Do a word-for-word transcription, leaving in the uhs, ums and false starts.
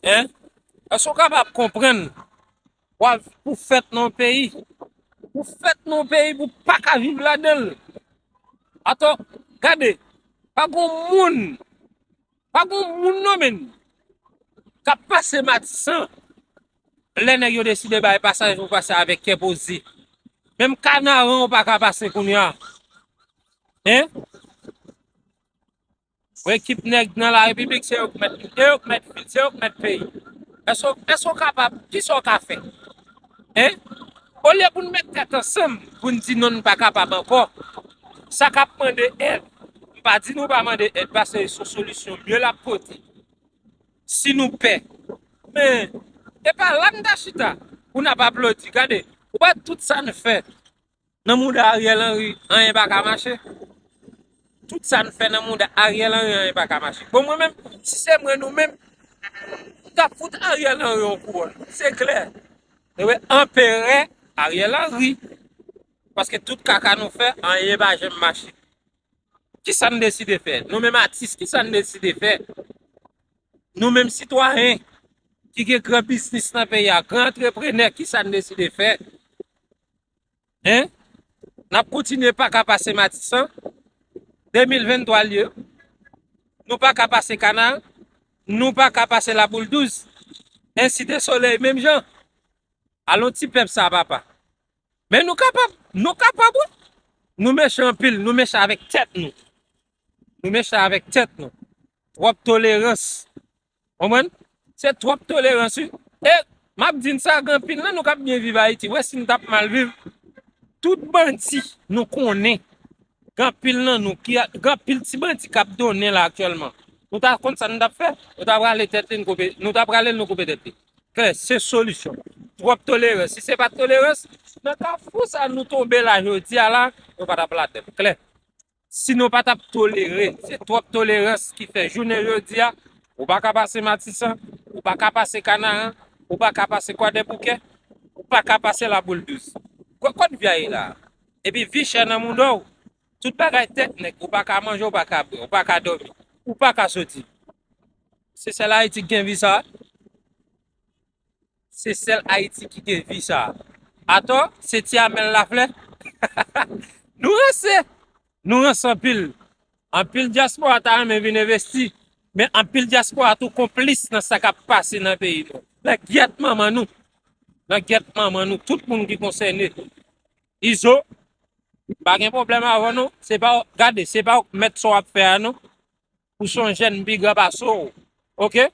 Hein? Èske w kapab konprann w ap pou fèt nan yon peyi? Pou fèt nan yon peyi pou pa ka viv ladan l. Atò, gade, pa gon moun, pa gon moun non menm k ap pase Matisan lè nèg yo deside bay pasaj pou pase avèk kè poze. Menm Kanaran ou pa ka pase kounye a. Hein? Yon ekip nèg nan la repiblik, se yo k mèt, se yo k mèt vil, se yo k mèt peyi. Èske, èske w kapab? Kisa w ka fè? Hein? Olye pou n met tèt ansanm, pou n di non, n pa kapab ankò. Sa k ap mande èd, m pa di nou pa mande èd, paske se yon solisyon mye l ap pote. Si nou pè. Men, e pa la n ta chita pou n ap aplodi. Gade, ou pa tout sa n fè nan mouda Ariel Henry, anyen pa ka mache. Tout sa n fè nan mouda Ariel Henry, anyen pa ka mache. Bon, mwen menm, si se mwen nou menm, m t ap fout Ariel Henry yon kouwòn. Se klè. Ewe, anperè Ariel Henry. Paske tout kaka nou fè, anyen pa janm mache. Kisa n deside fè? Nou menm atis, kisa n deside fè? Nou menm sitwayen ki gen gran biznis nan peyi a, gran antreprenè, kisa n deside fè? Hein? N ap kontinye pa ka pase Matisan. De mil venntwa l ye. Nou pa ka pase Kana. Nou pa ka pase Laboul douz. Ensi de solèy, menm jan. Alon ti pèp sa, papa. Men nou kapab. Nou kapab, wi. Nou mechan anpil. Nou mechan avèk tèt nou. Nou mechan avèk tèt nou. Twòp tolerans. Konprann? Se twòp tolerans, wi. E m ap di n sa, gen anpil nan nou k ap byen viv Ayiti. Wè, si n t ap mal viv, tout bandi nou konnen, gen anpil nan nou ki, gen anpil ti bandi k ap donnen la aktyèlman. Nou ta konn sa nou t ap fè, nou ta prale tèt li, n koupe, nou ta prale l, nou koupe tèt li. Klè, se solisyon. Twòp tolerans. Si se pa t tolerans, nan kafou sa nou tonbe la jodi a la, nou pa t ap ladann. Klè. Si nou pa t ap tolere, se twòp tolerans ki fè jounen jodi a, ou pa ka pase Matisan, ou pa ka pase Kanaran, ou pa ka pase Kwadèboukè, ou pa ka pase Laboul douz. Gwo kot vi a ye la. Epi vi chè nan mouda w. Tout bagay tèt nèg, ou pa ka manje, ou pa ka bwè, ou pa ka dòmi, ou pa ka soti. Se sèl Ayiti ki gen vi sa a. Se sèl Ayiti ki gen vi sa a. Atò, se ti Amèl Laflè. Nou ranse. Nou ranse anpil. Anpil dyaspora ta renmen vin envesti. Men anpil dyaspora tou konplis nan sa k ap pase nan peyi nou. Nan gyèt manman nou. Nan gyèt manman nou. Tout moun ki konsène. Izo, pa gen pwoblèm avè w non. Se pa, gade, se pa w k mèt sa w ap fè a non. Ou se yon jèn pi gran pase w. Oke?